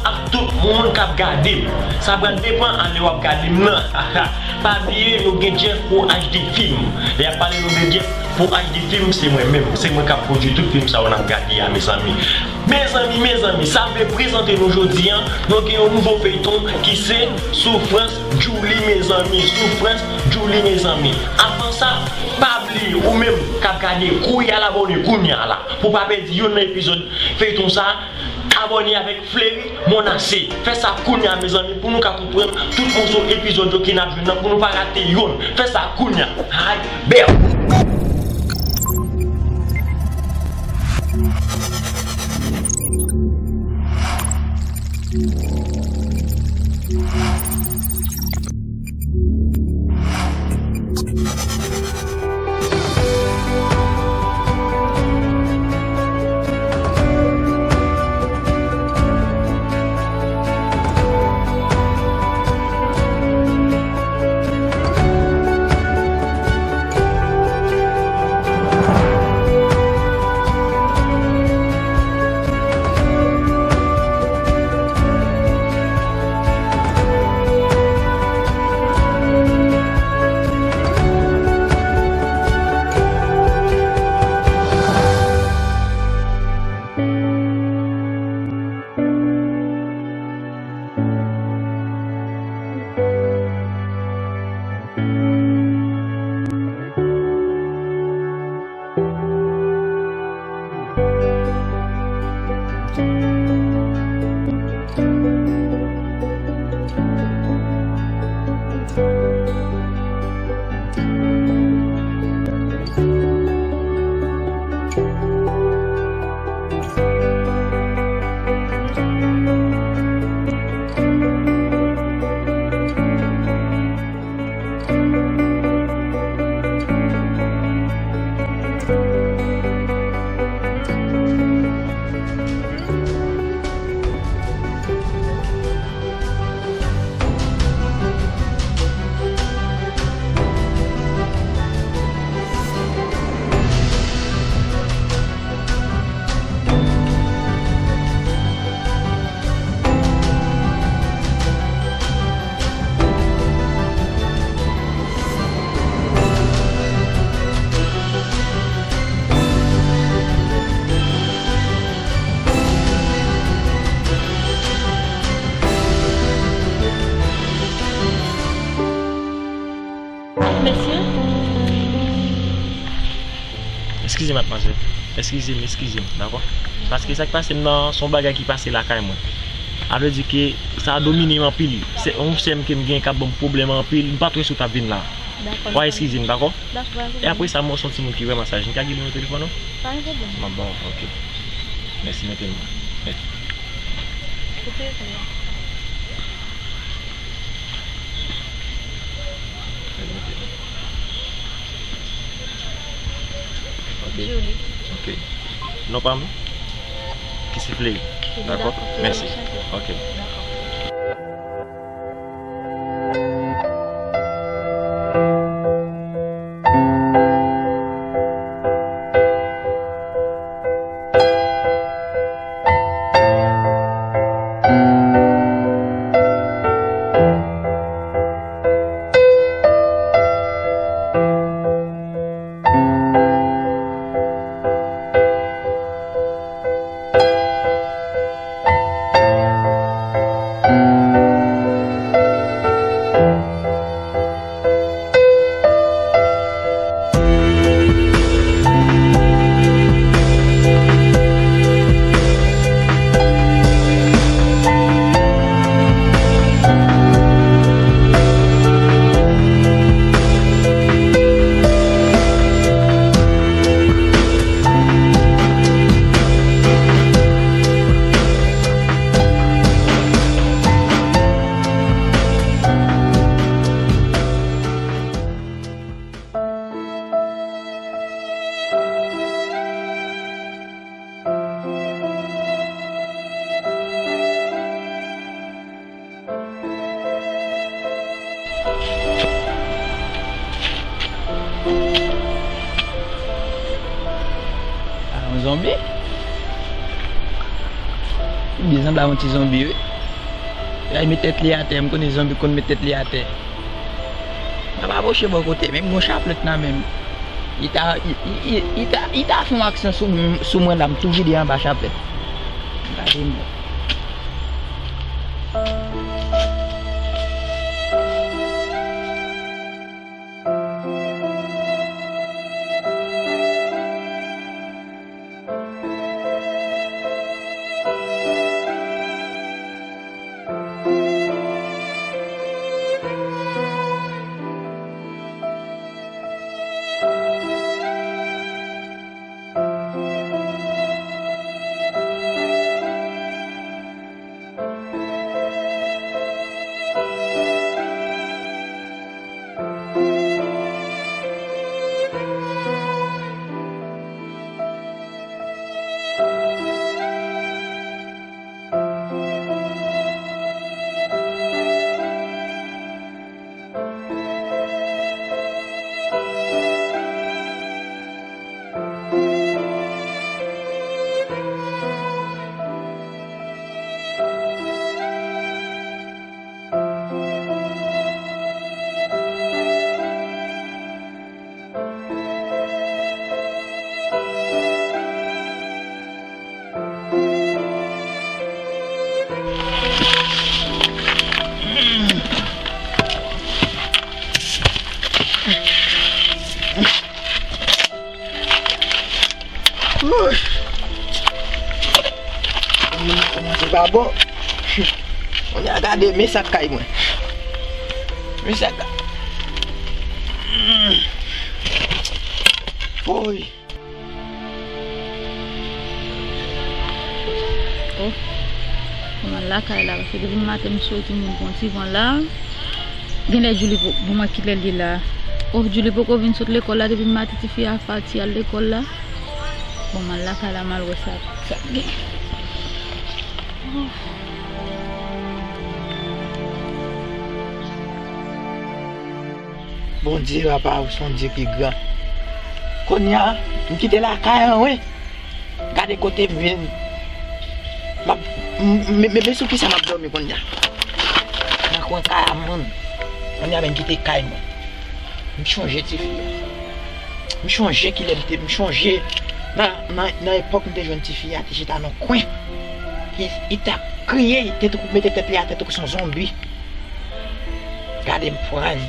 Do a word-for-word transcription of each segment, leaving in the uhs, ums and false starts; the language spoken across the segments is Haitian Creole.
Ak tout moun k ap gade m. Sa pral depann a lè w ap gade m nan. Pa bliye, nou gen Jeff Pro H D Film. Lè y ap pale nou de Jeff Pro H D Film, se mwen menm. Se mwen k ap pwodui tout fim sa yo n ap gade a, mezanmi. Mezanmi, mezanmi, sa m vle prezante nou jodi a, nou gen yon nouvo feyton ki se Soufrans Djouly, mezanmi. Soufrans Djouly, mezanmi. Avan sa, pa bliye, ou menm k ap gade, kouri al abòne kounye a la, pou w pa pèdi youn nan epizòd feyton sa. Abòne avèk Fleury Monase. Fè sa kounye a, mezanmi, pou nou ka konprann tout moso epizòd yo ke n ap jwenn nan, pou nou pa rate youn. Fè sa kounye a. Ay, bèw! Mesye. Eskize, madmwazèl. Eskize m, eskize m, dakò? Paske sa k pase m nan, se yon bagay ki pase lakay mwen. A vle di ke sa domine m anpil. Se yon sè m ke m gen k ap ban m pwoblèm anpil. M pa t wè si w t ap vin la. Dakò. W a eskize m, dakò? Dakò, pa gen pwoblèm. E apre sa, mwen se yon timoun ki vrèman saj. M ka gen nimewo telefòn ou? Pa gen pwoblèm. M ap ba w, ok. Mèsi, mete m. Mèsi. Kote yo fè a? Mèsi, mete m. Ok. Julie. Ok. Non pa m? Ki se Fleury. Julie, dakò. Dakò. Mèsi. Enchante. Ok. Dakò. A, yon zonbi? Li byen sanble a yon ti zonbi, wi. Ay met tèt li atè, m konnen zonbi konn met tèt li atè. M ap apwoche bò kote, men m gon chaplèt nan men m. Li ta, li, li, li, li ta, li ta fè yon aksyon sou, sou mwen la, m tou vide anba chaplèt. Gade m. Kòmanse pa bon. Kounye a gade, men sa k kay mwen. Men sa k kay. Woy. Oh, kòman lakay la, paske depi maten m soti, m vin pran ti van la. Genlè Julie po-, bon, mwen kilè li la. Oh, Julie poko vin sot lekòl la, depi maten tifi a pati al lekòl la. Bon, m al lakay la, m al wè sa, sa k gen. Oh. Bondye, papa, ou se yon Dye ki gran. Kounye a, m kite lakay an, wi. Gade kote m vin. M ap, m, m, m, men sou kisa m ap dòmi kounye a? Nan kwen kay a moun. Kounye a, men m kite kay mwen. M chonje tifi a. M chonje kilè m te, m chonje nan, nan, nan epòk m te jwenn tifi a, te chita nan kwen. Li, li t ap kriye, li te tou mete tèt li atè tou kou se yon zonbi. Gade m pran l,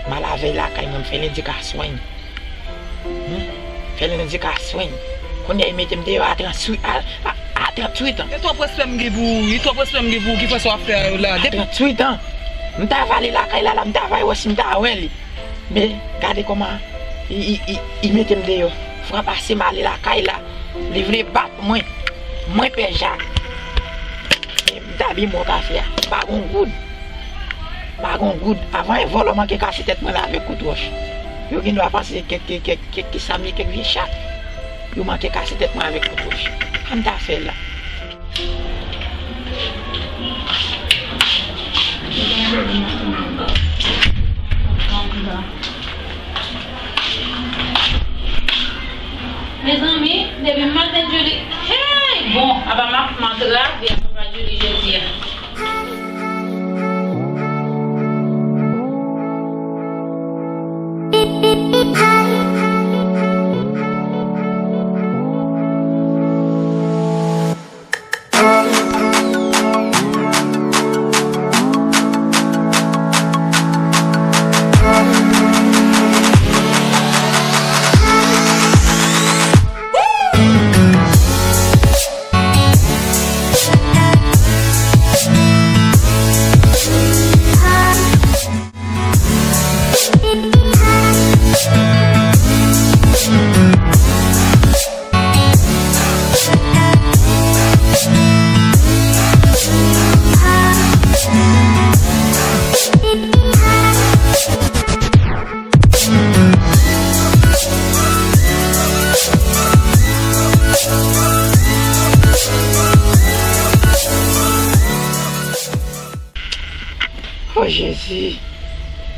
m al avè l lakay mwen, m fè l endikasyon. Hmm? Fè l endikasyon. Kounye a, li mete m deyò a tranntuit, a, a, a tranntuit an. E twòp respè m gen pou ou, e twòp respè m gen pou ou ki fè sa w ap fè a yo la. Depi tranntuit an. M ta va ale lakay la, la, m ta va wè si m ta wè li. Men, gade kòman li, li, li, li mete m deyò. Fwa pase m ale lakay la, li vle bat mwen. Mwen pè Jak. Men m ta byen bwè kafe a. M pa gon goud. M pa gon goud. Avan yon vòlò manke kase tèt mwen la avèk kout wòch. Yo gen dwa panse kèk, kèk, kèk, kèk, kisa m ye, kèk vye chat. Yo manke kase tèt mwen avèk kout wòch. Sa m ta fè la? Mezanmi, depi maten Julie, hey, bon, apa m ap, m ap trave apa Julie jodi a. Oh, Jezi.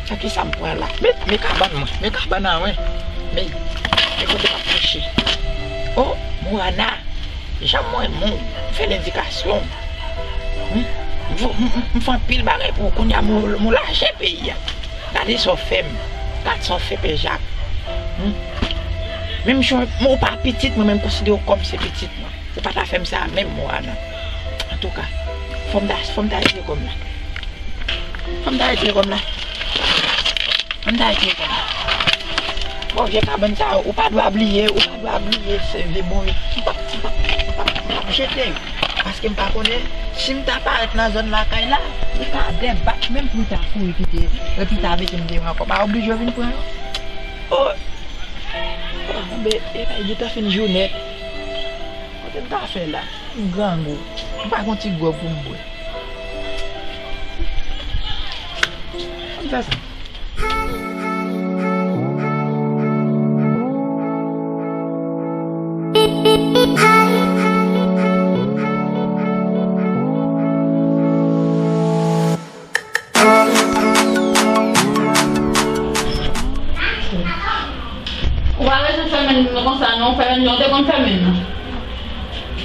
Nan kisa m pran la? Men, men kabann mwen. Men kabann an, wi. Men, men kote m ap kouche. Oh, Moana. Jan m wè moun, m fè l endikasyon. Wi. M, m, m, m fè anpil bagay pou ou, kounye a m, m lache peyi a. Gade sa w fè m. Gade sa w fè Pè Jak. Hmm? Menm jan w pa pitit mwen, men m konsidere w kòm se pitit mwen. Ou pa ta fè m sa menm, Moana. Antouka, fò m ta, fò m ta retire kòm la. Fò m ta retire kòm la. Fò m ta retire kòm la. Bon, vye kabann sa yo, ou pa dwa bliye, ou pa dwa bliye, se vye bon yo. M p ap, m p ap, m p ap, m p ap jete yo. Paske m pa konnen, si m ta parèt nan zòn lakay la, ou ka debak menm pou ta kouri kite, epi ta mete m deyò ankò. Pa oblije yo vin pran yo. Oh! Oh, men, e kay gentan fin jounen. Kote m ta fè la? M grangou. M pa gon ti gwòg pou m bwè. Ann fè sa. Ou pa bezwen fèmen nou konsa non, fèmen jan w te konn fèmen nou.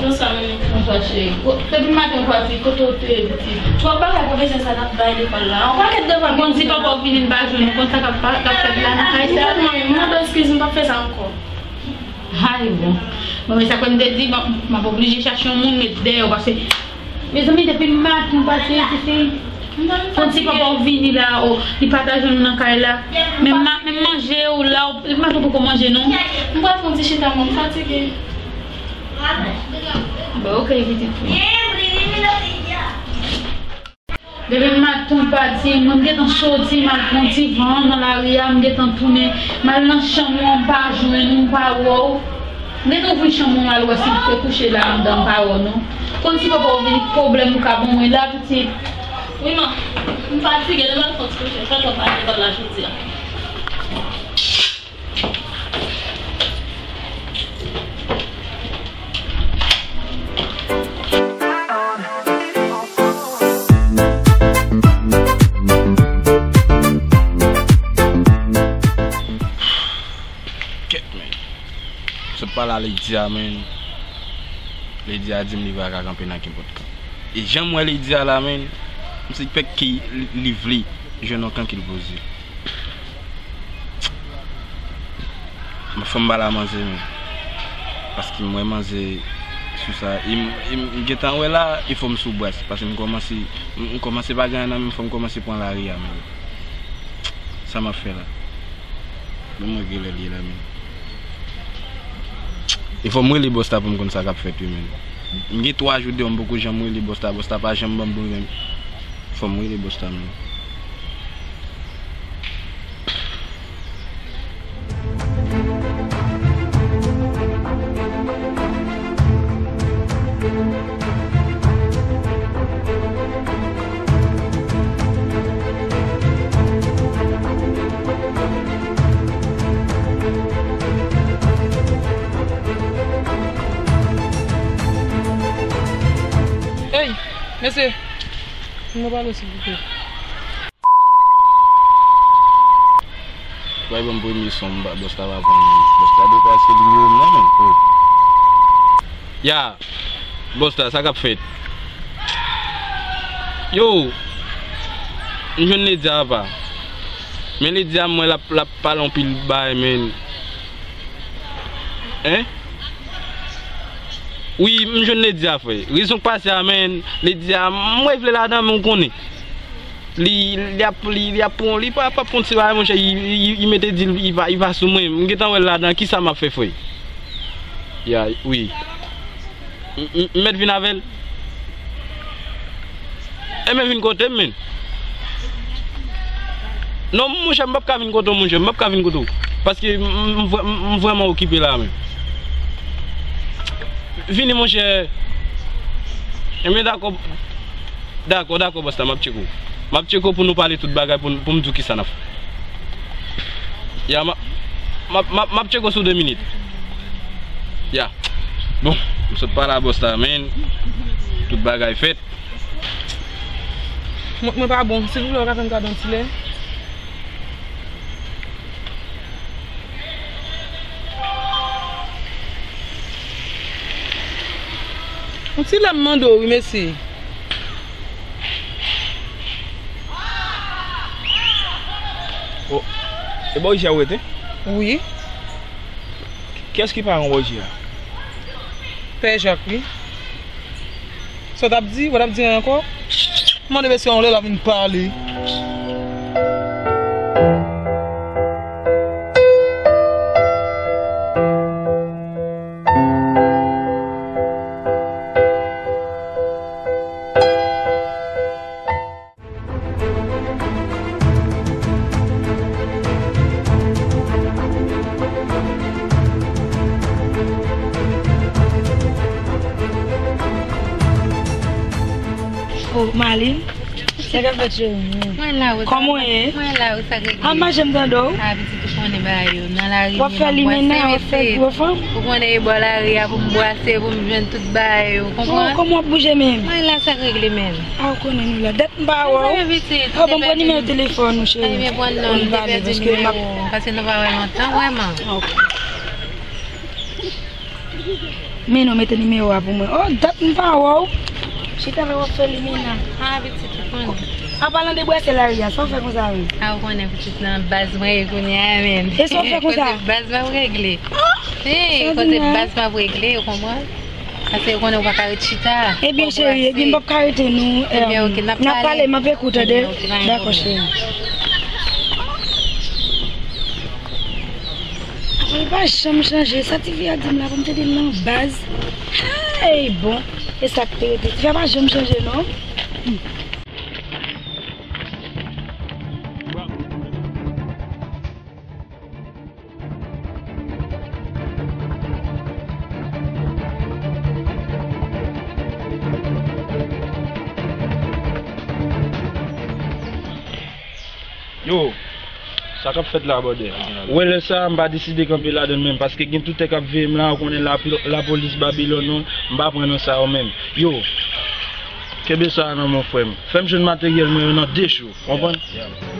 Bonswa, manmi. Bonswa, cheri. Depi maten ou pati, kote w te ye, pitit? Twòp bagay, pa bezwen sa, n ap bay lekòl la. Yon pakèt devwa. Ou konn si papa w vini, n pa jwenn ou, konn sa k ap pa, k ap fèt la nan kay sa? Manmi, m mande eskiz, m p ap fè sa ankò. Ay, bon. Bon, men sa fè m te di, bon, m ap oblije chache yon moun met dèyè w, paske, mezanmi, depi maten m pase isit, konn si papa w vini la, o, li pa ta jwenn ou nan kay la. Menm ma-, menm manje ou la, ou, li pa poko manje, non. M pral fè yon ti chita, mwen, m fatige. Bon, ok, pitit fi. Depi maten m pati, mwen m gentan soti, m al pran ti van nan lari a, m gentan tounen, m al nan chanm ou an, m pa jwenn ou, m pa wè w. M gentan ouvri chanm ou an, m al wè si w te kouche la anndan, m pa wè w non. Konn si papa w vini, ki pwoblèm ou ka ban mwen la, pitit? Wi, man. M fatige, demen m fè ti kouche, m fè twòp pale lekòl la jodi a. Kèt, men. Sot pale a Lydia, men. Lydia di m li pa ka kanpe nan kenpòt kan. E jan m wè Lydia la, men, m si pèk ki li, li vle jwenn yon kan ki l poze. Fò m pale a manzè, men. Paske m wè manzè sou sa. E m, e m gentan wè la, e fò m sou bras. Paske m kòmanse, m, m kòmanse pa gen anyen nan men m, fò m kòmanse pran lari a, men. Sa m ap fè la? Men mwen gen lè l ye la, men. E fò m rele bòs la pou m konn sa k ap fèt, wi, men. M gen twa jou deyò, m poko janm rele bòs la, bòs la pa janm ban m pwoblèm. Fò m rele bòs la, men. Ey, mesye, nou pale silvouplè. Bay ban m premye son, m pa, bòs la pa pran, bòs la dwe pase nimewo m nan, men. Oh. Ya, bòs la, sa k ap fèt? Yo, m jwenn Lydia apa. Men Lydia, m wè l ap, l ap pale anpil bagay, men. Hein? Wi, m jwenn Lydia, frè. Rezon k pase a, men, Lydia, m wè l vle ladan, men ou konnen. Li, li ap, li, li ap pran, li pa, pa pran ti bagay, monchè, li, li, li mete di l, li va, li va sou mwen. M gentan wè l ladan, kisa m ap fè, frè? Ya, wi. M, m, m mèt vin avè l? Enben vin kote m, men. Non, monchè, m p ap ka vin kote w, monchè, m p ap ka vin kote w. Paske m, m, m vrè-, m, m vrèman okipe la, men. Vini, monchè. Enben, dakò. Dakò, dakò, bòs la, m ap tcheke w. M ap tcheke w pou nou pale tout bagay, pou, pou m di w kisa n ap fè. Ya, m ap, m ap, m ap, m ap tcheke w sou de minit. Ya. Bon, m sot pale a bòs la, men. Tout bagay fèt. Mwen, mwen pa bon. Silvouplè, ou ka fè m gade yon ti lè? Yon ti lè m mande w, wi, mesye. E bò isi a ou rete? Wi. Kiyès ki paran bò isi a? Pè Jak, wi. Sa w t ap di? Ou pa t ap di anyen ankò? Mande mesye yon lè l ap vin pale. Oh, Malin. Sa k ap fèt, cheri? Mwen la, wi. Kòman w ye? Mwen la, wi, sa k regle? A, m pa janm tande w. A, pitit, ou konnen bagay yo. Nan lari, w ap fè limena, w ap fè gwo fanm. Ou konnen e bò lari a pou m bwase, pou m jwenn tout bagay yo, ou konprann? Oh, kòman w ap bouje menm? Mwen la, sa k regle menm? A, ou konnen nou la. Dat m pa wè w. Mezanmi, pitit, oh, ban m pran nimewo telefòn ou, cheri. Ebyen, pran non, m te pèdi nimewo w, paske nou pa wè lontan, vrèman. Ok. Men non, mete nimewo a pou mwen. Oh, dat m pa wè w. Chita la w ap fè limena. A, pitit, ou konnen. An palan de bwase lari a, sa w fè konsa menm? A, ou konnen pitit nan baz mwen ye kounye a menm. E sa w fè konsa? Kote baz m ap regle. Ah! Wi, kote baz m ap regle, ou konprann? Paske ou konnen ou pa ka ret chita. Ebyen, cheri, ebyen, m p ap ka rete, nou. Ebyen, ok, n ap pale. N ap pale, m ap ekoute, tande? Ebyen, ok, pa gen pwoblèm. Dakò, cheri. Li pa janm chanje. Sa tifi a di m la, pou m te di l nan baz. Hey, bon. E sa k te rete? Tifi a pa janm chanje, non. Hmm. Yo, sa k ap fèt la, brother? Ou wè lè sa a, m pa deside kanpe ladann menm, paske gen tout tèt k ap veye m la, ou konnen lapo-, lapolis Babilòn, non, m pa pran nan sa yo menm. Yo, kenbe sa a nan men w, frè m. Fè m jwenn materyèl mwen yo nan de jou, konprann? Yeah, yeah.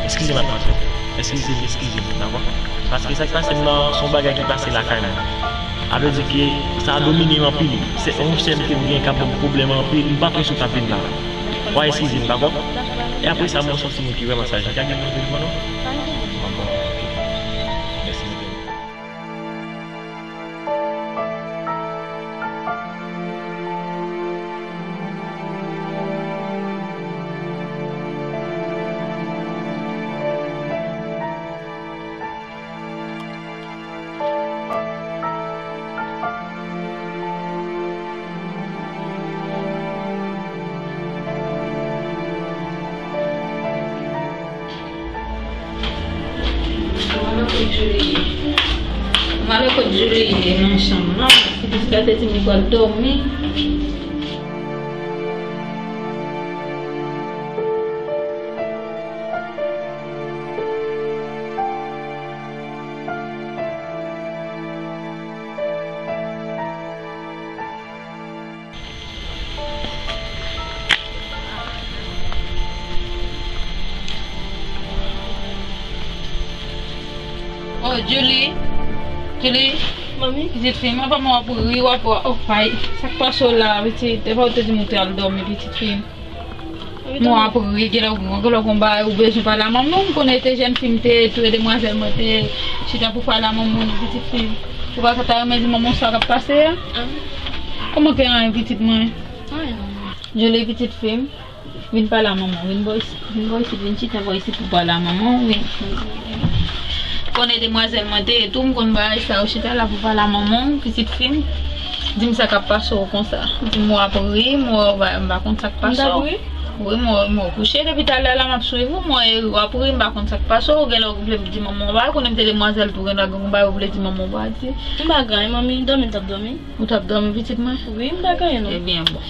Eskize m, madmwazèl. Eskize m, eskize m, dakò? Paske sa k pase m nan, se yon bagay ki pase lakay mwen. A vle di ke sa domine m anpil. Se yon sè m ke m gen k ap ban m pwoblèm anpil. M pa prese w t ap vin la. W a eskize m, dakò? E apre sa, mwen se yon timoun ki vrèman saj. M ka gen nimewo telefòn ou? Bon, ok. Mèsi, mèsi. Mwen ale kot Julie ye nan chanm nan. Pitit la te di m li pral dòmi. Oh, Julie. Julie. Manmi. Pitit fi m, apa mwen w ap ri, w ap, w ap pale. Sa k pase w la, pitit? Epa w te di m ou te al dòmi, pitit fi m? Mwen ap ri, gen lè, gen lè konba ou bezwen pale a manman w, m konnen te jèn fi m te tou e demwazèl mwen te chita pou pale a manman w, pitit fi m. Ou pa ta renmen di manman w sa k ap pase a? Kòman ke anyen pitit mwen? Anyen manman. Joli pitit fi m, vin pale a manman w, vin bò isit, vin bò isit, vin chita bò isit pou pale a manman w, vin. Konnen demwazèl mwen te ye tou, m konn bagay sa yo, chita la pou pale a manman w, pitit fi m. Di m sa k ap pase w konsa. Di m w ap ri, m wè w pa, m pa konn sa k pase w. M t ap ri? Wi, m wè, m wè w kouche depi talè la, m ap swiv ou, m wè w ap ri, m pa konn sa k pase w. Gen lè w vle di manman w pa, konnen m te demwazèl tou, gen lè gen yon bagay w vle di manman w pa di. M pa gen anyen, manmi, dòmi m t ap dòmi. Ou t ap dòmi, pitit mwen? Wi, m pa gen anyen, non. Ebyen, bon.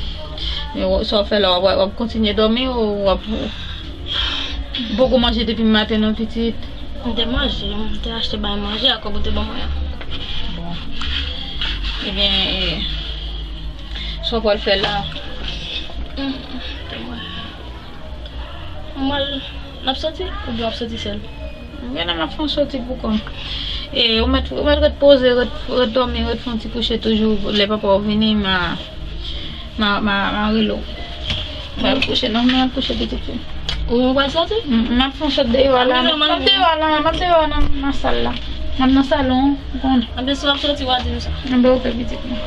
Men w, sa w fè la, w ap, w ap kontinye dòmi ou w ap, ou poko manje depi maten, non, pitit? M te manje, m te achte bay manje a kòb ou te ban mwen an. Bon. Ebyen, e, sa w pral fè la? Hmm, te mwen. Mwen, n ap soti? Oubyen w ap soti sèl? Gen lè m ap fè yon soti pou kò m. E, ou mèt, ou mèt ret poze, ret, ret dòmi, ret fè yon ti kouche toujou. Lè papa w vini, m a, m a, m a, m a rele w. M al kouche, non, m al kouche pitit fi. Ou menm pral soti? M, m ap fè yon sot deyò a la, m ap deyò a la, m ap deyò a nan, nan sal la. M ap nan salon, ou konnen. Anben, si w ap soti, w a di m sa. Anben, oke, pitit mwen.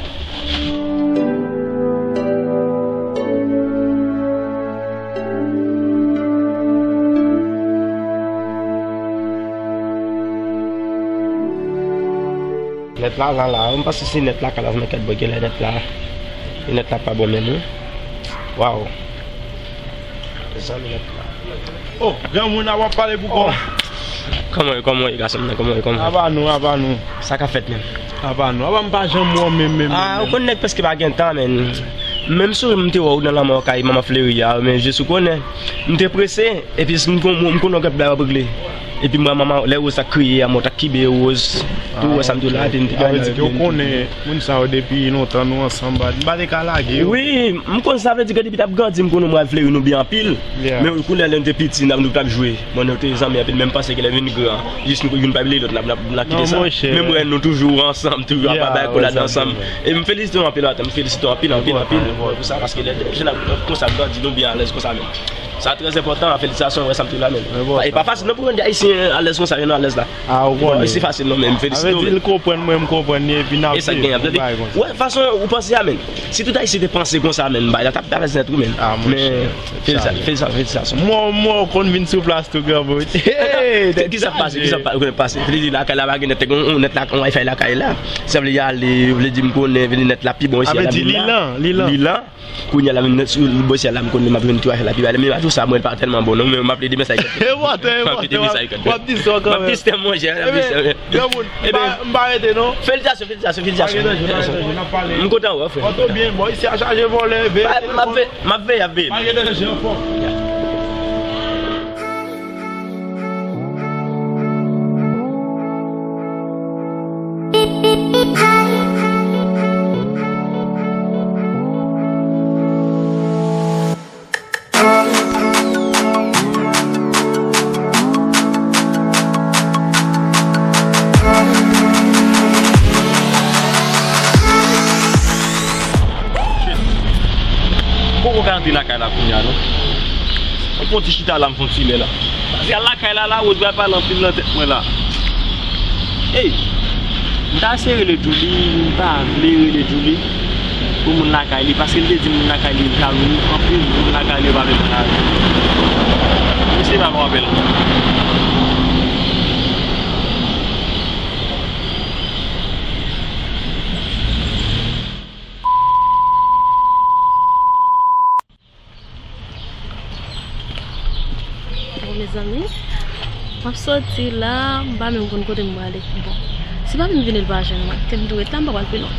Nèt la, la, la. M panse se nèt lakay la, men kèt bò, genlè nèt la. E nèt la pa bon menm, wi. Waw. Zanmi nèt la. Oh, granmoun, a w ap pale pou kò w. Kòman, kòman w ye, gason m nan? Kòman w ye, kòman w ye? Apa nou, apa nou. Sa k ap fèt menm? Apa nou. Apa m pa janm wè w menm, menm, menm, menm. Ah, ou konn nèg prèske pa gen tan, menm. Menm si m te wè w nan lanmò kay manman Fleri a, men jis ou konnen, m te prese, epi si m kon, m konnen w gen bagay w ap regle. Epi m wè manman, lè Rose ta kriye a, mwen ta kibe Rose. Tou wè sa m tou la, epi m te... Ah, ok. Sa vle di ke w konnen moun sa yo depi lontan, nou ansanm, m pa te ka lage yo. Wi, m konn sa vle di ke depi t ap grandi, m konnen mwen ak Fleri nou byen anpil. Yeah. Men kounye a lè nou te piti, n ap, nou t ap jwe. Mwen nou te zanmi anpil, men m panse ke lè vin gran, jis nou youn pa bliye lòt, n ap, n ap, n ap kite sa. Non, monchè. Men m wè nou toujou ansanm, toujou ap bay akolad ansanm. E m felisite w anpil, Atem, m felisite w anpil, anpil, anpil pou sa, paske lè, lè jèn ap konsa grandi, nou byen alèz konsa menm. Sa trè enpòtan, felisitasyon, wè sa m te la menm. E pa fasil non pou yon Ayisyen alèz konsa, jwenn alèz la. Ah, ou konnen. Se fasil non, men m felisite w. Sa vle di l konprann mwen, m konprann li, epi n ap viv yon bagay konsa. Wè fason ou panse a menm. Si tout Ayisyen te panse konsa menm, bagay la t ap travèse nèt wi menm. Ah, monchè. Men felisitasyon, felisitasyon. Mwen, mwen konn vin sou plas tou, granmoun. Ki sa k pase? Ki sa k pase? Vle di lakay la pa gen nèt, te gen yon nèt la, yon wifi lakay la. Sa vle y ale, vle di m konnen, vle di nèt la pi bon isi a la vin la. Li lan, li lan. Kounye a la menm nèt sou bò isi a la, m konnen m ap jwenn tou afè la pi ba, men pa tou sa, mwen pa tèlman bon non, men m ap plede men sa. M ap plede men sa. W ap di sa kanmenm. M ap teste monchè, m ap teste. Granmoun, m pa, m pa rete non. Felisitasyon, felisitasyon, felisitasyon. Pa gen danje, pa gen danje, n ap pale. M kontan wè w, frè. Kòt ou byen, bò isi a chaje vòlè, veye telefòn. M ap veye, m ap veye, ap veye. Pa gen danje ankò. M poko ka antre lakay la kounye a non. Mwen pran ti chita la, m fè yon ti lè la. Paske al lakay la, la, wòd pral pale anpil nan tèt mwen la. Ey! M ta eseye rele Djoulie, m pa vle rele Djoulie pou moun lakay li, paske l te di moun lakay li, li ka vini anpil, moun lakay li yo pa vle pale avè l. M eseye ba l yon apèl. Bon, mezanmi, m ap soti la, m pa menm konn kote m prale. Bon, si papi m vini, l pa jwenn mwen, ke m tou ret la, m pa pral pi lwen.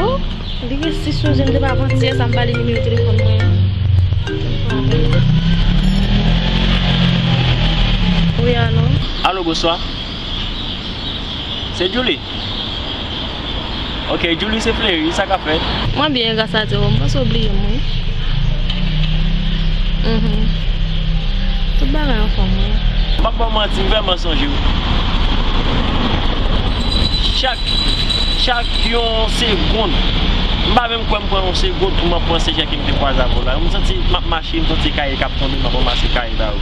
Oh, li resi sonje m te pa avantyè sa m ba li nimewo telefòn mwen an. Wi, alo? Alo, bonswa. Se Djoulie? Ok, Djoulie, se Fleri, sa k ap fèt? Mwen byen, gras a Dye, m panse w bliye m, wi. Mhm. Tout bagay anfòm, wi. M p ap ba w manti, m vrèman sonje w. Chak, chak yon segonn, M pa menm kwè m pran yon segonn pou m ap pran se chè ke m te kwaze avè w la. M santi m ap mache, m santi kaye k ap tonbe, m ap ranmase kaye la yo.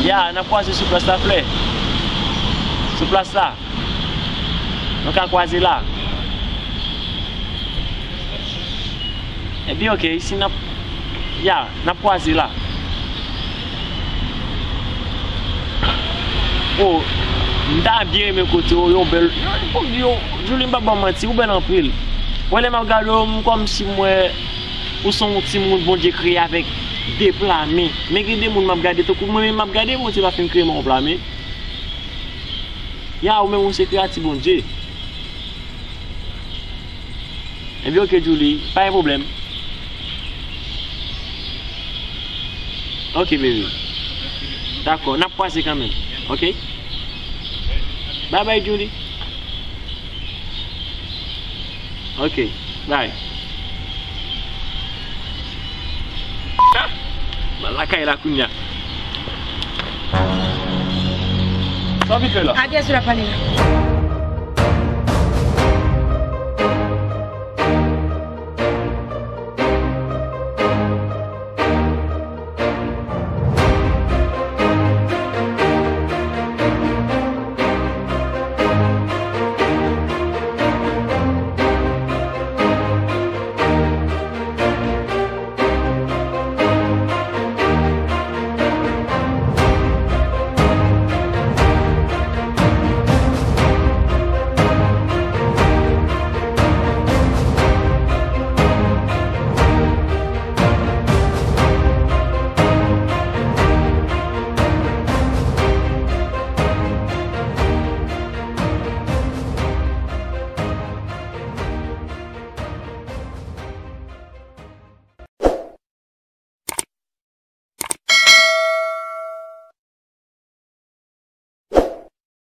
Ya, n ap kwaze sou plas Laflè. Sou plas la. Nou ka kwaze la. Ebyen, oke, isi n ap, ya, n ap kwaze la. O, m ta byen renmen kote w, yon bèl, yon, yon, Julie, m p ap ba w manti, ou bèl anpil. Mwen, lè m ap gade w, m kòmsi m wè ou se yon timoun Bondye kreye avèk de pla men. Men gen de moun m ap gade, tankou mwen menm m ap gade, Bondye pa fin kreye m ak yon pla men. Ya, ou menm ou se kreyati Bondye. Ebyen, oke, Julie, pa gen pwoblèm. Oke, baby. Dakò, n ap kwaze kanmenm, oke? Bye bye, Julie. Oke, bye. Ah! M al lakay la kounya. Sa w vin fè la? A kiyès ou t ap pale la?